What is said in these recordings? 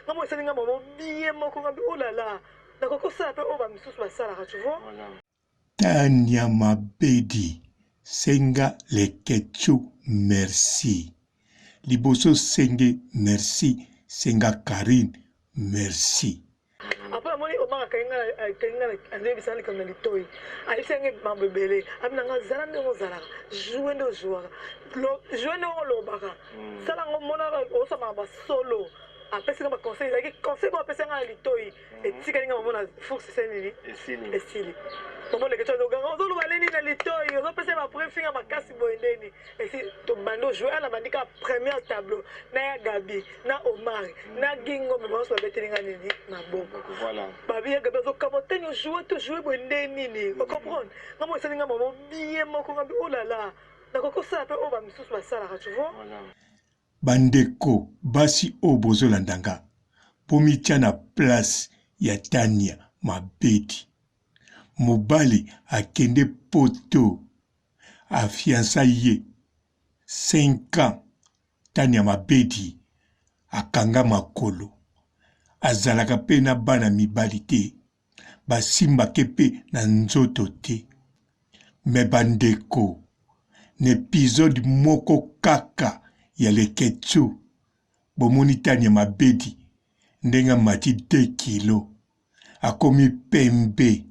Nga moko esali nga mama bien moko nga oh là là, nakoki kosala pe oyo ba misusu basalaka, tu vois. Tania Mabedi senga leketchou merci liboso osenge merci senga Carine merci. Après namoni Omar akangi nga akangi nga azoyebisa nga likambo na litoyi ayebisa nga mambo ebele abi na nga zala ndenge ozalaka joue nde ojouaka joue ndenge olobaka hmm. sala yango monaka osamaka basolo apesi nga baconseil ezalaki conseil moko apesi nga na litoyi hmm. etikali nga mamona force esali nini esili mama leketshou azoganga ozoloba nini na litoyi ozopesa ye baprefinga makasi boye ndeni Esi tobandi ojoue ana bandi kaka première tableau na ya Gabi na Omar na Guy Ngombe bango nyonso babeteli nga nini maboko voilà. Babi ya Gabi azokamwa tani ojoue to joue boye nde nini o comprendre nga moko esali nga mama bien moko nga oh là là nakoki kosala mpe oyo bamisusu basalaka tu vois voilà. Bandeko basi oyo bozolanda nga bomitia na place ya Tania Mabedi mobali akende poto a fiança ye 5 ans Tania Mabedi akanga makolo azalaka pe na bana mibali te basimbake pe na nzoto te mais ba ndeko na episode moko kaka ya Leketshou bomoni Tania Mabedi ndenge amati 2 kilos akomi pembe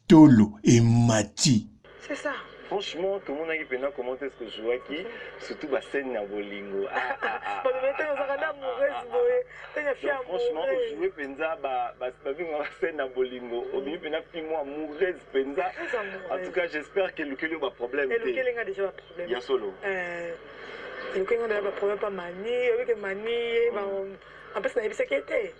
tolo emati. C'est ça. Franchement, tomonaki pena comment est-ce que jouaki surtout ba scène ya bolingo. Ah, ah, ah, Bato ba tango ozalaka na amoureuse boye. Tango ya fille amoureuse. Franchement, ojouer penza ba ba ba ba scène ya bolingo. Obimi pena fille mo amoureuse penza. En tout cas, j'espère que elukeli yo ba problème te. Elukeli nga déjà ba problème. Ya solo. Euh elukeli nga déjà ba problème pa mani, oyebi ke mani ye ba en plus nayebisaki ye te.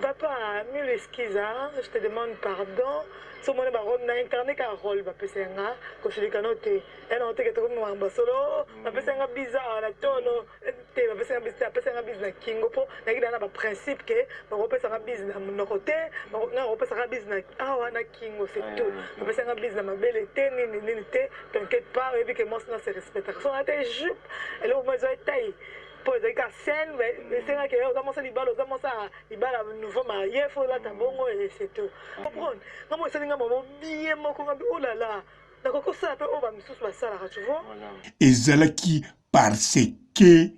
Papa mille excuse hein, je te demande pardon soki omoni ba role na incarne kaka role bapesa ya nga kosilika no te ya nango te ke tokomi makambo ya solo bapesa nga bise awa na tolo te bapesa nga bise te apesa nga bise na kingo mpo nayaki na ba principe ke bakopesa nga bise na monoko te nga bakopesa nga bise na awa na kingo c'est tout bapesa nga bise na mabele te nini nini te t'inquiète pas oyebi ke mwasi na se respectaka so na te jupe eloko mo ezwa taille Po ezali kaka scène mais esengaki ke oza mwasi ya libala oza mwasi ya libala nouveau marie faut olata bongo et c'est tout comprendre nga moko esali nga mama bien moko nga oh là là nakoki kosala pe oyo ba misusu basalaka tu vois. Ezalaki parce que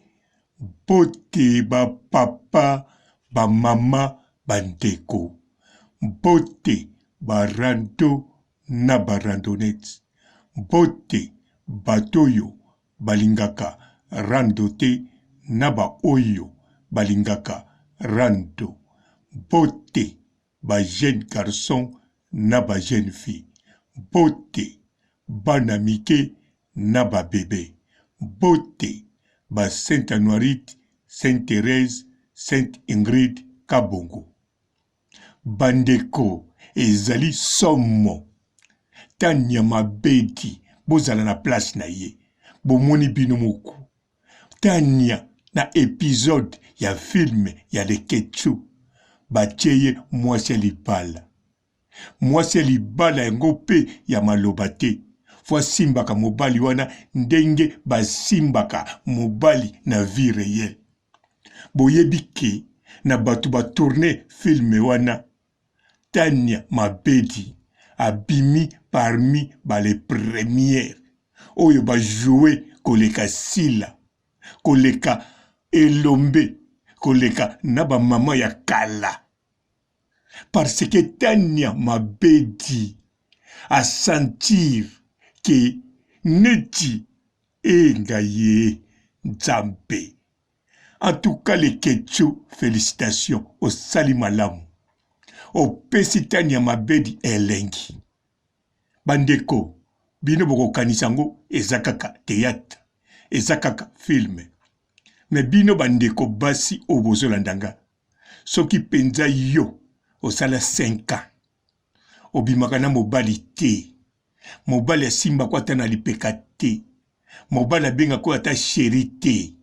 mbote ba papa ba mama ba ndeko mbote ba rando na ba randonnettes mbote bato oyo balingaka rando te na ba oyo balingaka rando mbote ba jeune garçon na ba jeune fille mbote bana mike na ba bebe mbote ba saint anuarite saint Therèse saint Ingrid kabongo Bandeko ezali somo tania mabedi bozala na place na ye bomoni bino moko tania na episode ya film ya leketchou batie ye mwasi ya libala mwasi ya libala yango pe ya maloba te fo asimbaka mobali wana ndenge basimbaka mobali na vie reelle Boyebi ke na batu ba tourne film wana Tania Mabedi abimi parmi ba les premières oyo ba jouer koleka Sila, koleka Elombe, koleka na ba maman ya kala parce que Tania Mabedi a sentir ke neti Eh ngaiee nzambe en tout cas leketshou felicitations osali malamu opesi tania mabedi elengi ba ndeko bino bokokanisa yango eza kaka theatre eza kaka film mais bino ba ndeko basi oyo bozolanda nga soki penza yo osala 5 ans obimaka na mobali te Mobali asimbako ata na lipeka te. Mobali abengako ata cherie te.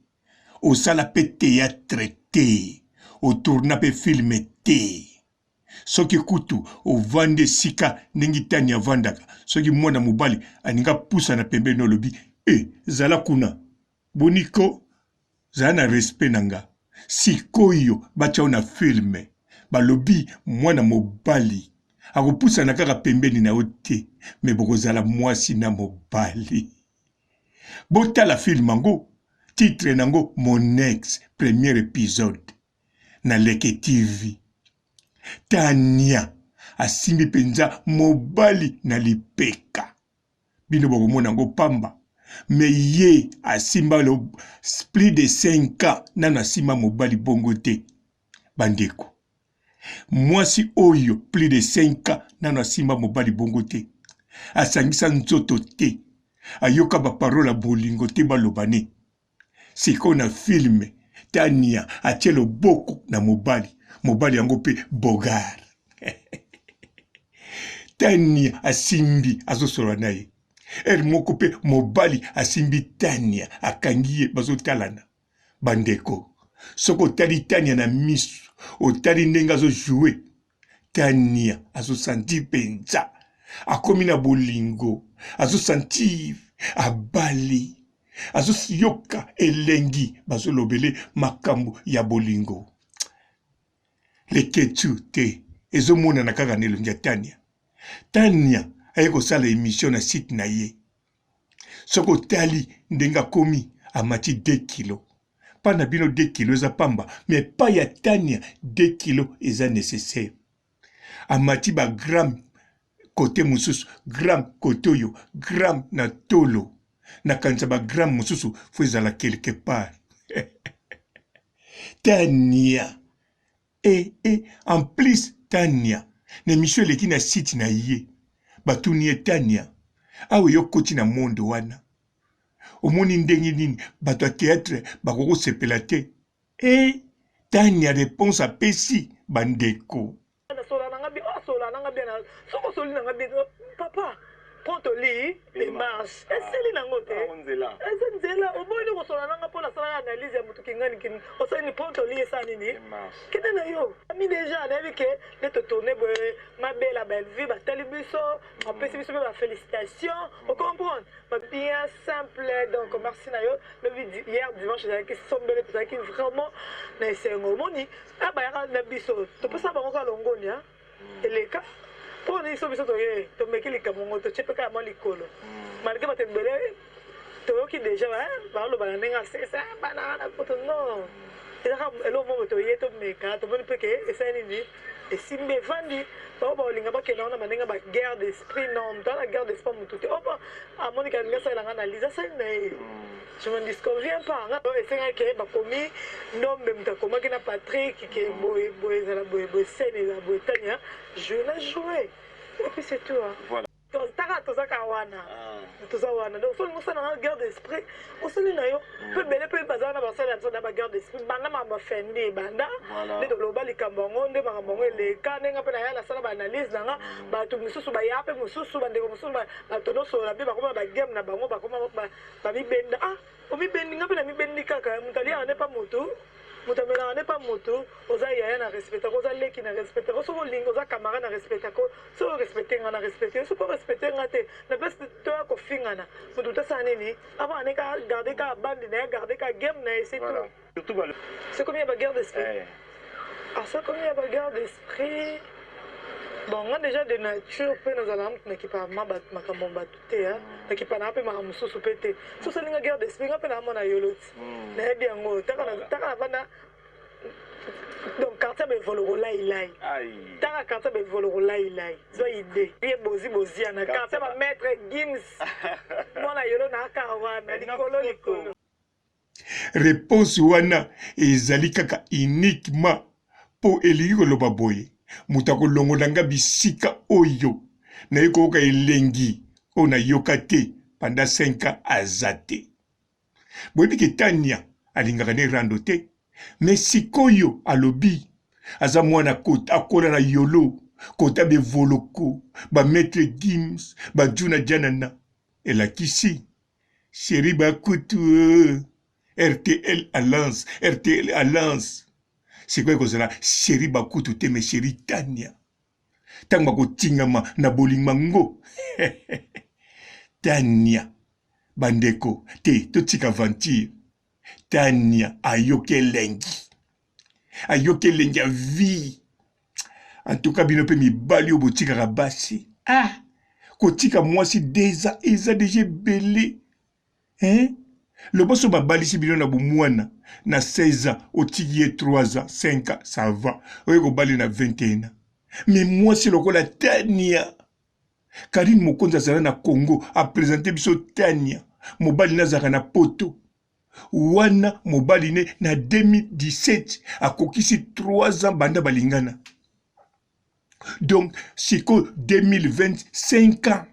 Osala pe theatre te. O tourna pe film te. Soki kutu ovandi esika ndenge Tania avandaka, soki mwana mobali alingi apusana pembeni no olobi eh zala kuna. Boni ko? Zala na respect na nga. Sikoyo batya yo na film, balobi mwana mobali akopusana kaka pembeni na yo te, mais bokozala mwasi na mobali. Botala film yango, titre nango Mon ex, premier episode na Leke TV. Tania asimbi penza mobali na lipeka. Bino bokomona yango pamba, mais ye asimba plus de 5 ans nanu asimba mobali bongo te. Bandeko, mwasi oyo plus de 5 ans nanu asimba mobali bongo te, asangisa nzoto te, ayoka ba parole ya bolingo te baloba ne. Sikoyo na film Tania atie loboko na mobali, mobali yango pe bogar. Tania asimbi azosolola na ye. Heure moko pe mobali asimbi Tania akangi ye bazotalana. Bandeko, soki otali Tania na misu, otali ndenge azo jouer, Tania azo sentir penza akomi na bolingo, azo sentir abali, azo yoka elengi bazolobele makambo ya bolingo. Leketchou te ezomonana kaka na elongi ya Tania. Tania aye kosala emission na site na ye. Soki otali ndenge akomi amati 2 kilo. Pa na bino 2 kilo eza pamba mais pa ya Tania 2 kilo eza necessaire. Amati ba gramme kote mosusu, gramme kote oyo, gramme na tolo. Nakanisa ba gramme mosusu fo ezala quelque part. Tania eh eh en plus Tania na emission eleki na site na ye batuni ye Tania awa yo okoti na monde wana omoni ndenge nini bato ya theatre bakoki kosepela te eh Tania reponse apesi bandeko. Nasola na nga bien oh sola na nga bien soki osoli na nga bien papa prends ton lit et marche esili nango te eza nzela oboyi nde kosola na nga mpo nasalaka analyse ya motu kingani kin osali ni prends ton lit esala nini kende na yo ami deja nayebi ke nde totourne boye mabela bellevue batali biso bapesi biso mpe ba félicitation ocomprendre ba bien simple donc merci na yo lobi hier dimanche ezalaki sombele tozalaki vraiment na esengo omoni Ah bayaka na biso topesa bango kaka longonia eleka mpo na biso biso toye tomeki likambo yango totie mpe kaka mwa likolo malgre bato ebele toyoki deja baloba na ndenge asesa bana wana poto non eza kaka eloko moko toye tomeka tomoni mpe ke esali nini esimbi evandi bango bakolinga bakenda wana bandenge ba guerre d'esprit non moto ana guerre d'esprit motu te opo amoni ke alingi asalela nga analyse asali na ye Je m'en disconviens pas. Nga esengaki ke bakomi Ndombe moto akomaki na Patrick ke boye boye ezala boye boye scène ezala boye Tania joue na joue et puis c'est tout hein. Voilà. Taka toza kaka wana toza wana donc soki osala na guerre d'esprit osali na yo mpe ebele mpe baza wana basali na biso na ba guerre d'esprit banda makambo ya fendi ebanda nde toloba likambo yango nde makambo yango eleka ndenge mpe naya nasala ba analyse na nga bato mosusu baya mpe mosusu bandeko mosusu bato nosolola mpe bakoma na ba game na bango bakoma Bamibenda ah omibendi nga pe na mibendi kaka mutu aliaka nde pa mutu mutu amelaka nde pa mutu oza yaya na respectaka oza leki na respectaka soki olingi oza camarade na respectaka soki o respecte nga na respecte yo soki o respecte nga te na place toya kofingana mutu mutu asala nini avanda ne kaka garde kaka bande na ye garde kaka game na ye c'est tout. Surtout ba C'est combien ba guerre d'esprit? Eh. Ah ça combien ba guerre d'esprit? Bon nga déjà de nature pe nazala mutu nakipa ma bato makambo ya bato te hein. Nakipa na pe makambo mosusu pe te. Soki osali nga guerre d'esprit nga pe na mwana yolo ti. Nayebi yango taka na taka na vanda donc quartier ba evoloko lai lai. Aïe. Taka quartier ba evoloko lai lai. Zwa idée. Ye bozi boziana quartier ba maître Gims. Mwana yolo na aka wana likolo likolo. Reponse wana ezali kaka uniquement po elingi koloba boye, moto akolongola nga bisika oyo naye koyoka elengi oyo nayoka te pendant 5 ans aza te. Boyebi ke Tania alingaka ne rando te mais sikoyo alobi aza mwana akola na yolo kota bevoloko ba maitre Gims ba Djuna Djanana elakisi Cherie Bakutu euh, RTL Alliance, RTL Alliance. Sikoyo ekozala Cherie Bakutu te mais Cherie Tania. Ntango bakotingama na bolingo yango Tania bandeko te totika aventure. Tania ayoki elengi. Ayoki elengi ya vie. En tout cas bino pe mibali oyo botikaka basi. Ah! Kotika mwasi deux ans eza dejà ebele. Hein? Loba soki babalisi bino na bomwana na 16 ans otiki ye 3 ans 5 ans ça va oye kobali na 21 ans mais mwasi lokola Tania Carine Mokonzi azala na Congo a presente biso Tania mobali ne azalaka na poto wana mobali ne na 2017 akokisi 3 ans banda balingana donc sikoyo 2020 5 ans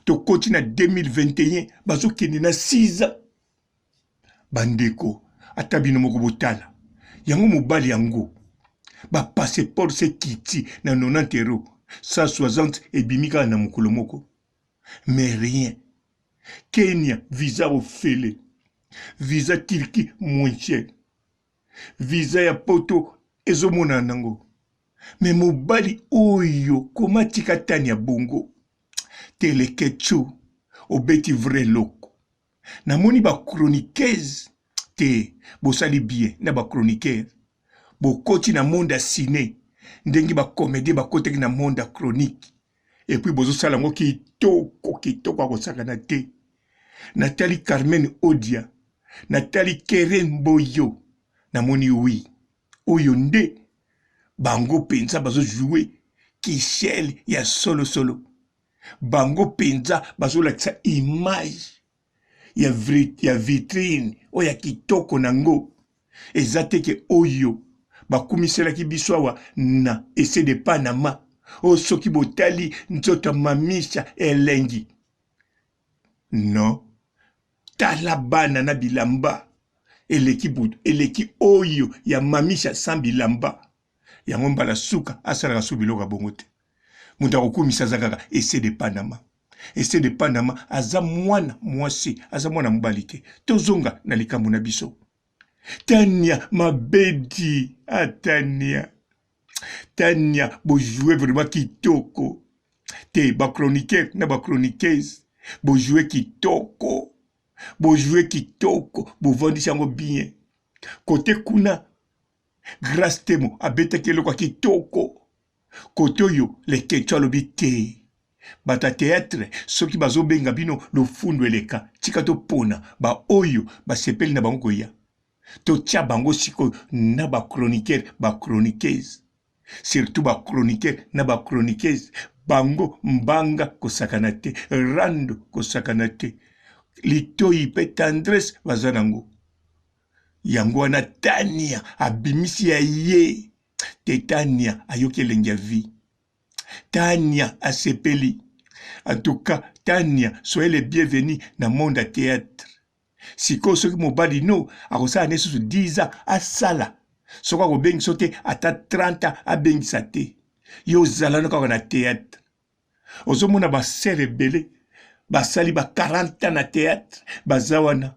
tokoti na 2021 bazokende na 6 ans bandeko ata bino moko botala yango mobali yango bapasseport se kiti na 90 euro 160 ebimi kaka na mokolo moko mais rien kenya visa ofele visa turquie moins cher visa ya poto ezomonana nango me mobali oyo koma tika tani ya bongo te leketchou obeti vrai eloko namoni ba chroniqueuse te bosali bien na ba chroniqueur bokoti na monde ya cine ndenge ba comedien bakotaki na monde ya chronique epuis bozosala yango kitoko kitoko akosakana te natali Carmen Odia natali Keren Mboyo namoni oui oyo nde bango mpenza bazo joue kishel ya solo solo bango mpenza bazolakisa image ya, ya vitrine oyo ya kitoko na ngo eza te ke oyo bakumiselaki biso awa na ese de Panama oyo soki botali nzoto ya mamisha elengi non tala bana na bilamba eleki butu eleki oyo ya mamisha sans bilamba yango mbala suka asalaka su biloko ya bongo te moto akokumisa aza kaka ese de Panama ese de Panama aza mwana mwasi aza mwana mobali te tozonga na likambo na biso Tania mabedi ah Tania Tania bojoue vraiment kitoko te ba chroniqueur na ba chroniqueuse bojoue kitoko bojoue kitoko bovandisi yango bien kote kuna Grace Temo abetaki eloko ya kitoko kote oyo Leketchou alobi te bato ya theatre soki bazobenga bino lofundu eleka tika topona baoyo basepeli na bango koya totia bango sikoyo na ba chroniqueur ba chroniqueuse surtout ba chroniqueur na ba chroniqueuse bango mbanga kosakana te rando kosakana te litoyi pe tendresse baza nango yango wana tania abimisi ya ye te tania ayoki elengi ya vie tania asepeli en tout cas tania soyez le bienvenu na monde ya théâtre sikoyo soki mobali no akosala ne susu 10 ans asala soki akobengisa te ata 30 ans abengisa te yo ozala no kaka na théâtre ozomona ba sœur ebele basali ba 40 ans na théâtre baza wana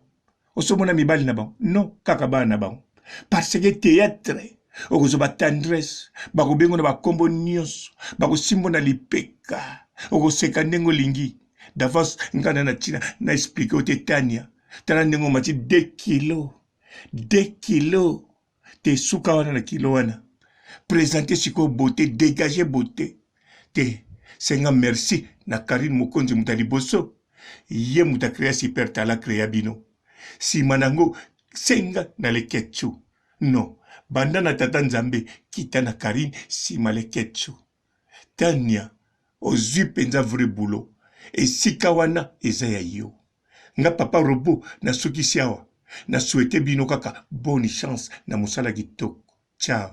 ozomona mibali na bango non kaka bana na bango parce que théâtre okozwa ba tendresse bakobengo na bakombo nyonso bakosimbo na lipeka okoseka ndenge olingi d'avance ngai na na ntina na explike yo te tania tala ndenge omati 2 kilo 2 kilo te suka wana na kilo wana presente sikoyo beauté dégage beauté te senga merci na Carine Mokonzi moto ya liboso ye moto akrea super tala crea bino nsima na yango senga na leketchu non banda na tata nzambe kita na Carine nsima leketchu Tania ozwi mpenza vrai boulot esika wana eza ya yo nga papa robot nasukisi awa na souhaite bino kaka bonne chance na mosala kitoko ciao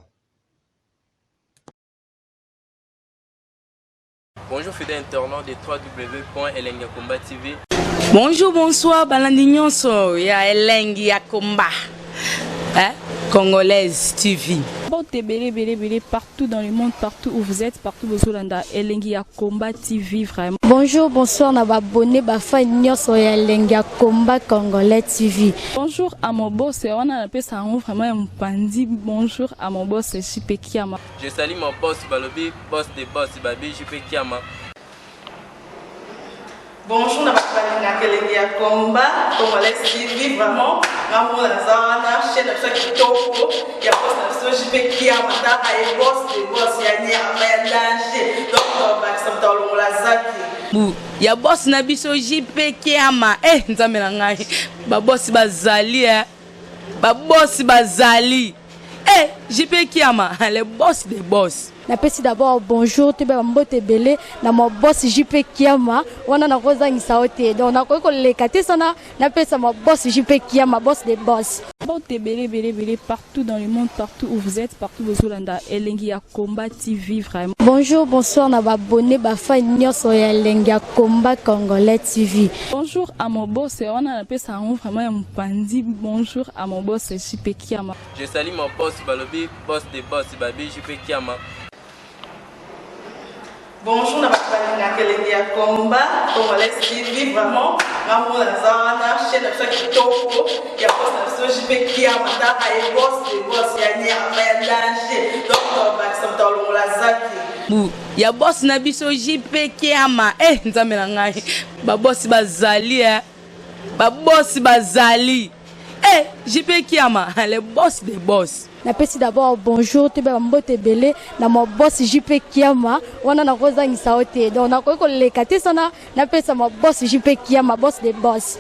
Bonjour fidèles internautes de www.elengiyakomba TV. Bonjour, bonsoir, balandi nyonso ya elengi ya komba. Hein? Congolaise TV. Mbote ebele ebele ebele partout dans le monde partout où vous êtes partout bozolanda elengi ya combat TV vraiment. Bonjour, bonsoir na ba abonné ba fan nyonso ya elengi ya combat congolais TV. Bonjour à mon boss wana napesa yango vraiment ya mopanzi bonjour à mon boss JP Kiama. Je salue mon boss balobi boss de boss babi JP Kiama. Bonjour na bato balingaka elengi ya combat congolais TV vraiment nga moko naza wana chaîne na biso ya kitoko ya boss na biso. biso JP Kiama taka ye boss de boss ya nyama ya danger donc tobakisa moto alongola zaki Bu ya boss na biso JP Kiama eh nzambe na ngai ba boss bazali eh ba boss bazali eh JP Kiama le boss des boss. Napesi d'abord bonjour toyeba bambote ebele na ma boss JP Kiama wana nakozangisa yo te donc nakoki koleka te sana napesa ma boss JP Kiama boss de boss. Mbote ebele ebele ebele partout dans le monde partout où vous êtes partout bozolanda elengi ya combat TV vraiment. Bonjour bonsoir na ba abonnes ba fans nyonso ya elengi ya combat congolais TV. Bonjour à mon boss wana napesa yango vraiment ya mopanzi bonjour à mon boss JP Kiama. Je salue mon boss balobi boss de boss babi JP Kiama. Bonjour na bato balingaka elengi ya combat congolais TV vraiment nga mona naza wana chaîne na biso ya kitoko ya boss na biso JP Kiama taka ye boss de boss ya nyama ya danger donc tobakisa moto alongola zaki Bu ya boss na biso JP Kiama eh nzambe na ngai ba boss bazali eh ba boss bazali eh JP Kiama le boss des boss. Napesi d'abord bonjour toyeba bambote ebele na ma boss JP Kiama wana nakozangisa yo te donc nakoki koleka te sana napesa ma boss JP Kiama boss de boss.